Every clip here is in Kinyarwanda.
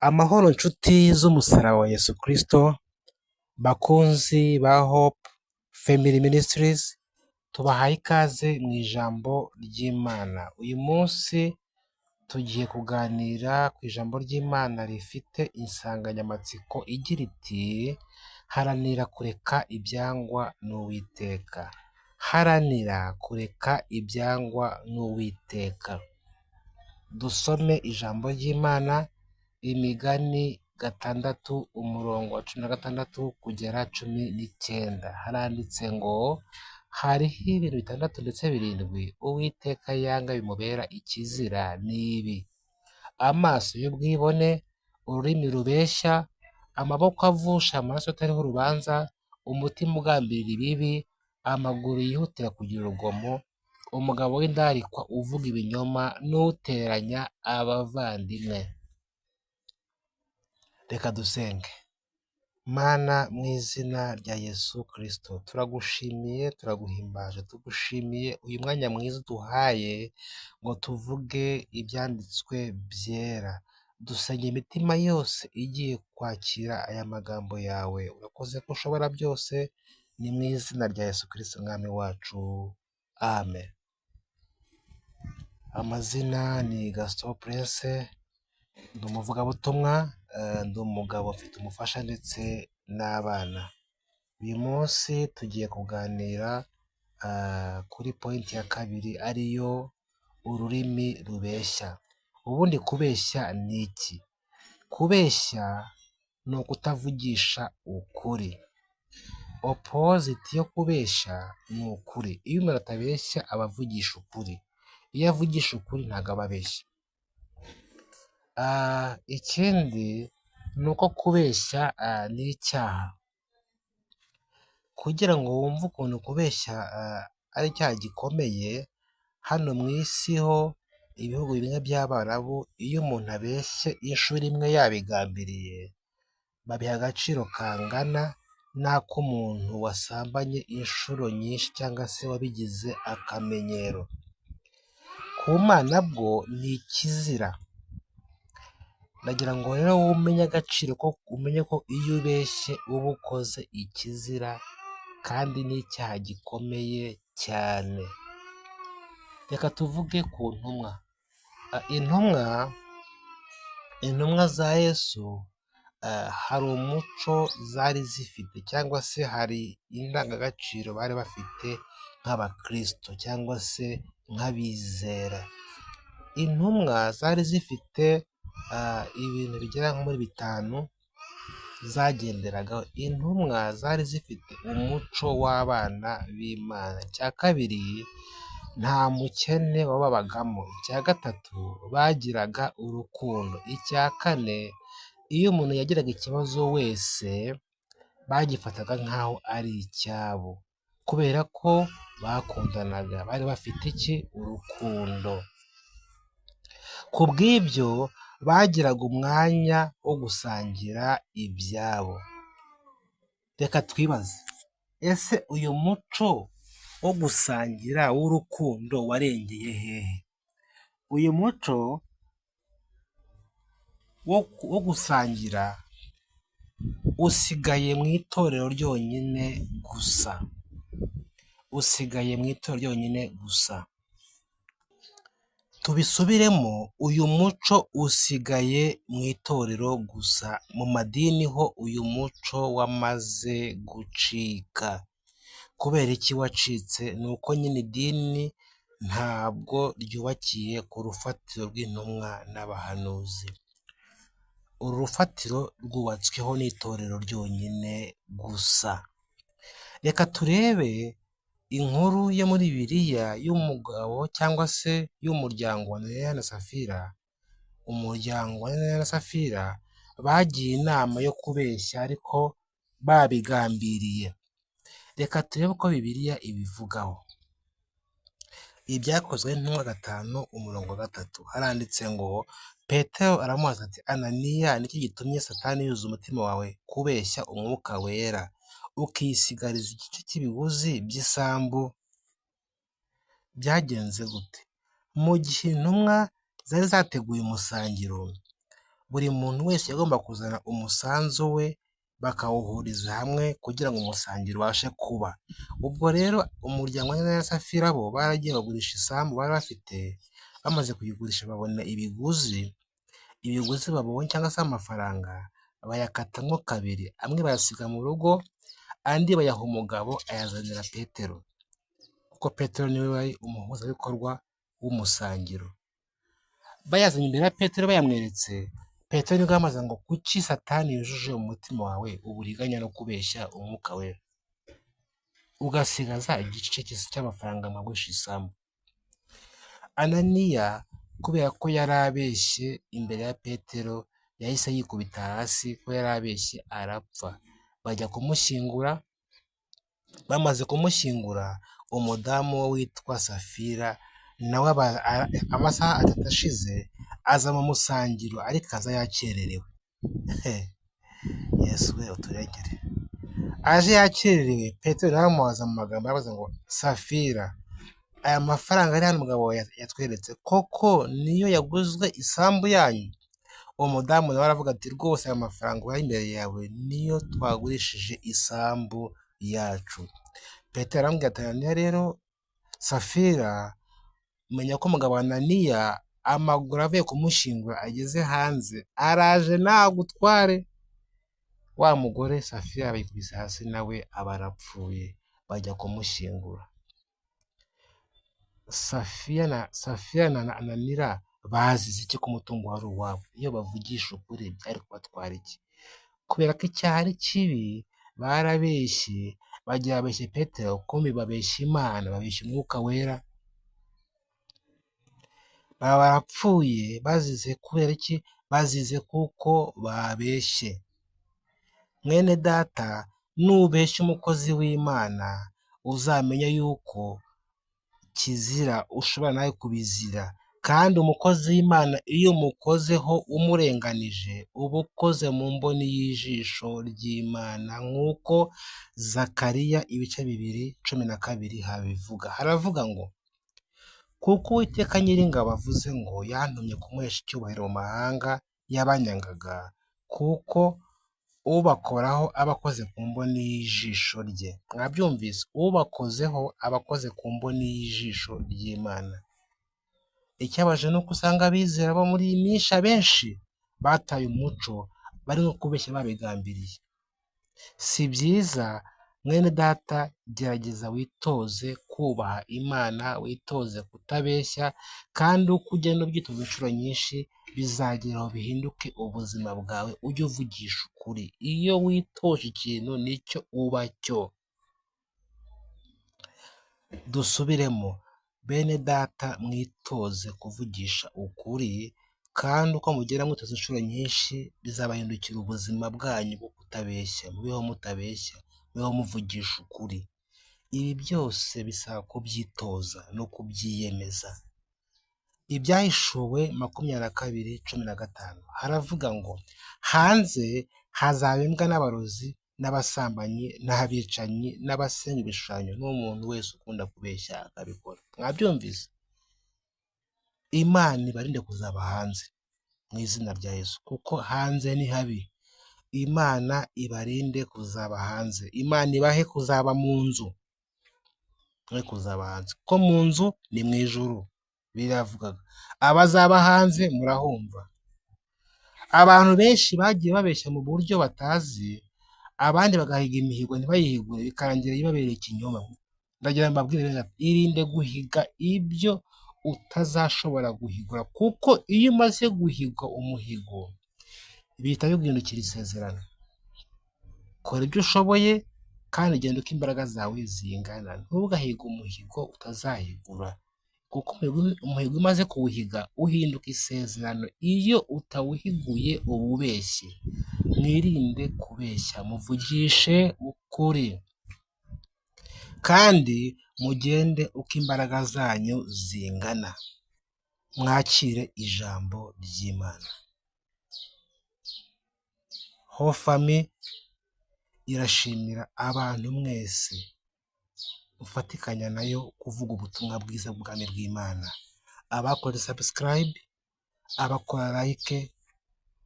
Amahoro nshuti z'umusaraba wa Yesu Kristo, bakunzi ba Hope Family Ministries, tubahaye ikaze mu ijambo ry'Imana. Uyu munsi tugiye kuganira ku ijambo ry'Imana rifite insanganyamatsiko igira iti haranira kureka ibyangwa n'Uwiteka. Haranira kureka ibyangwa n'Uwiteka. Dusome ijambo ry'Imana, Imigani 6 umurongo wa 16 kugera 19. Haranditse ngo hariho ibintu 6 ndetse 7 Uwiteka yanga bimubera ikizira ni ibi: amaso y'ubwibone, ururimi rubeshya, amaboko avusha amaraso atariho urubanza, umutima ugambirira ibibi, amaguru yihutira kugira urugomo, umugabo w'indarikwa uvuga ibinyoma n'uteranya abavandimwe. Reka dusenge. Mana, mu izina rya Yesu Kristo, turagushimiye, turaguhimbaje, tugushimiye uyu mwanya mwiza uduhaye ngo tuvuge ibyanditswe byera. Dusenge imitima yose igiye kwakira aya magambo yawe. Urakoze ko ushobora byose, ni mu izina rya Yesu Kristo Umwami wacu. Amen. Amazina ni Gaston Prince, ndi umuvugabutumwa, ndi umugabo ufite umufasha ndetse n'abana. Uyu munsi tugiye kuganira kuri point ya kabiri, ariyo ururimi rubeshya. Ubundi kubeshya ni iki? Kubeshya ni ukutavugisha ukuri. Opposite yo kubeshya ni ukuri. Iyo umuntu atabeshya aba avugisha ukuri. Iyo avugisha ukuri ntabwo aba abeshya. Ikindi ni uko kubeshya ni icyaha. Kugira ngo wumve ukuntu kubeshya ari icyaha gikomeye, hano mu isi ho ibihugu bimwe by'Abarabu, iyo umuntu abeshye inshuro imwe yabigambiriye, babiha agaciro kangana n'ak'umuntu wasambanye inshuro nyinshi cyangwa se wabigize akamenyero. Ku Mana bwo ni ikizira. Ndagira ngo rero wowe umenye agaciro ko umenye ko iyo ubeshye uba ukoze ikizira, kandi ni icyaha gikomeye cyane. Reka tuvuge ku ntumwa. Intumwa za Yesu hari umuco zari zifite, cyangwa se hari indangagaciro bari bafite nk'abakristo cyangwa se nk'abizera. Intumwa zari zifite ibintu bigera nko muri 5 zagenderagaho. Intumwa zari zifite umuco w'abana b'Imana. Icya kabiri, nta mukene wababagamo. Icya gatatu, bagiraga urukundo. Icya kane, iyo umuntu yagiraga ikibazo wese bagifataga nk'aho ari icyabo, kubera ko bakundanaga, bari bafite iki? Urukundo. Ku bw'ibyo bagiraga umwanya wo gusangira ibyabo. Reka twibaze, ese uyu muco wo gusangira w'urukundo warengeye hehe? Uyu muco wo gusangira usigaye mu itorero ryonyine gusa. Usigaye mu itorero ryonyine gusa. Tubisubiremo, uyu muco usigaye mu itorero gusa. Mu madini ho uyu muco wamaze gucika. Kubera iki wacitse? Ni uko nyine idini ntabwo ryubakiye ku rufatiro rw'intumwa n'abahanuzi. Uru rufatiro rwubatsweho n'itorero ryonyine gusa. Reka turebe inkuru yo muri Bibiliya y'umugabo cyangwa se y'umuryango wa Ananiya na Safira. Umuryango wa Ananiya na Safira bagiye inama yo kubeshya ariko babigambiriye. Reka turebe uko Bibiliya ibivugaho. Ibyakozwe n'intumwa 5 umurongo wa 3 haranditse ngo Petero aramubaza ati Ananiya, niki gitumye Satani yuzuza umutima wawe kubeshya umwuka wera, ukisigariza igice cy'ibiguzi by'isambu? Byagenze gute? Mu gihe intumwa zari zateguye umusangiro, Buri muntu wese yagomba kuzana umusanzu we bakawuhuriza hamwe kugira ngo umusangiro ubashe kuba. Ubwo rero umuryango wa Ananiya na Safira bo baragiye bagurisha isambu bari bafite, bamaze kuyigurisha babona ibiguzi, ibiguzi babonye cyangwa se amafaranga bayakatamo kabiri, amwe bayasiga mu rugo, andi bayaha umugabo ayazanira Petero, kuko Petero niwe wari umuhuzabikorwa w'umusangiro. Bayazanye imbere ya Petero bayamweretse, Petero nibwo yamaze ngo kuki Satani yujuje umutima wawe uburiganya no kubeshya umwuka wera, ugasigaza igice cy'amafaranga mwagurisha isambu. Ananiya kubera ko yari abeshye imbere ya Petero, yahise yikubita hasi ko yari abeshye arapfa. Bajya kumushyingura, bamaze kumushyingura umudamu we witwa Safira nawe amasaha 3 ashize aza mu musangiro, ariko aza yakererewe. Yesu we uturengere. Aje yakererewe, Petero nawe amubaza mu magambo arabaza ngo Safira, aya mafaranga ari hano umugabo yatweretse koko niyo yaguzwe isambu yanyu? Uwo mudamu nawe aravuga ati rwose aya mafaranga uri imbere yawe niyo twagurishije isambu yacu. Petero aramubwira ati Ananiya rero Safira, menya ko umugabo Ananiya amaguru avuye kumushyingura ageze hanze araje nagutware. Wa mugore Safira yikubise hasi nawe aba arapfuye, bajya kumushyingura. Safira na Ananiya bazize iki ko umutungo wari uwabo? Iyo bavugisha ukuri byari kubatwara iki? Kubera ko icyaha ari kibi, barabeshye, bagira babeshye Petero, kumbi babeshya Imana, babeshya umwuka wera. Baba barapfuye bazize kubera iki? Bazize kuko babeshye. Mwene data, nubeshya umukozi w'Imana uzamenya yuko kizira, ushobora nawe kubizira. Kandi umukozi w'Imana iyo umukozeho umurenganije, uba ukoze mu mboni y'ijisho ry'Imana, nk'uko Zakariya ibice 2:12 habivuga. Haravuga ngo kuko Uwiteka Nyiringabo avuze ngo yantumye kumuhesha icyubahiro mu mahanga y'abanyangaga, kuko ubakoraho aba akoze ku mboni y'ijisho rye. Mwabyumvise, ubakozeho aba akoze ku mboni y'ijisho ry'Imana. Icyabaje ni uko usanga abizera bo muri iyi minsi abenshi bataye umuco, bari nko kubeshya babigambiriye. Si byiza mwene data, gerageza witoze kubaha Imana, witoze kutabeshya, kandi uko ugenda ubyitoza inshuro nyinshi bizagera aho bihinduke ubuzima bwawe, ujye uvugisha ukuri. Iyo witoje ikintu nicyo uba cyo. Dusubiremo, bene data, mwitoze kuvugisha ukuri, kandi uko mugenda mwitoza inshuro nyinshi bizabahindukira ubuzima bwanyu bwo kutabeshya. Mubeho mutabeshya, mubeho muvugisha ukuri. Ibi byose bisaba kubyitoza no kubyiyemeza. Ibyahishuwe 22:15 haravuga ngo hanze hazaba imbwa n'abarozi n'abasambanyi n'abicanyi n'abasenga ibishushanyo n'umuntu wese ukunda kubeshya akabikora. Mwabyumvise? Imana ibarinde kuzaba hanze mu izina rya Yesu, kuko hanze ni habi. Imana ibarinde kuzaba hanze, Imana ibahe kuzaba mu nzu, mwe kuzaba hanze, kuko mu nzu ni mu ijuru. Biravugaga abazaba hanze murahumva. Abantu benshi bagiye babeshya mu buryo batazi, abandi bagahiga imihigo ntibayihigure, bikarangira ibabereye ikinyoma. Ndagira ngo mbabwire rero, irinde guhiga ibyo utazashobora guhigura, kuko iyo umaze guhiga umuhigo bihita biguhindukira isezerano. Kora ibyo ushoboye kandi genda uko imbaraga zawe zingana. Ntugahige umuhigo utazahigura, kuko umuhigo umaze kuwuhiga uhinduka isezerano. Iyo utawuhiguye uba ubeshye. Mwirinde kubeshya, muvugishe ukuri, kandi mugende uko imbaraga zanyu zingana. Mwakire ijambo ry'Imana. Hofami irashimira abantu mwese mufatikanya nayo kuvuga ubutumwa bwiza bw'ubwami bw'Imana. Abakora subscribe, abakora like,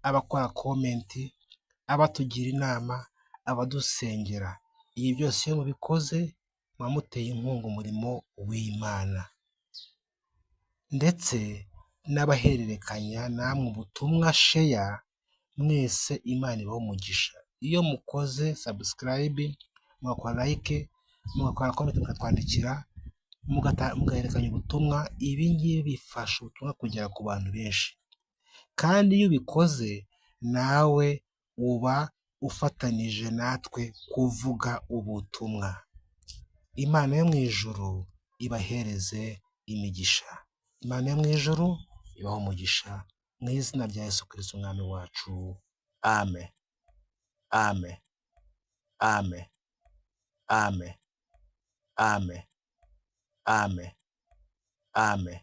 abakora comment, abatugira inama, abadusengera. Ibi byose iyo mubikoze muba muteye inkunga umurimo w'Imana. Ndetse n'abahererekanya namwe ubutumwa share, mwese Imana ibahe umugisha. Iyo mukoze subscribe, mugakora like, mugakora comment, mukatwandikira, mugahererekanya ubutumwa, ibi ngibi bifasha ubutumwa kugera ku bantu benshi. Kandi iyo ubikoze nawe uba ufatanije natwe kuvuga ubutumwa. Imana yo mu ijuru ibahereze imigisha. Imana yo mu ijuru ibahe umugisha mu izina rya Yesu Kristo umwami wacu. Amen. Amen. Amen. Amen. Amen. Amen. Amen.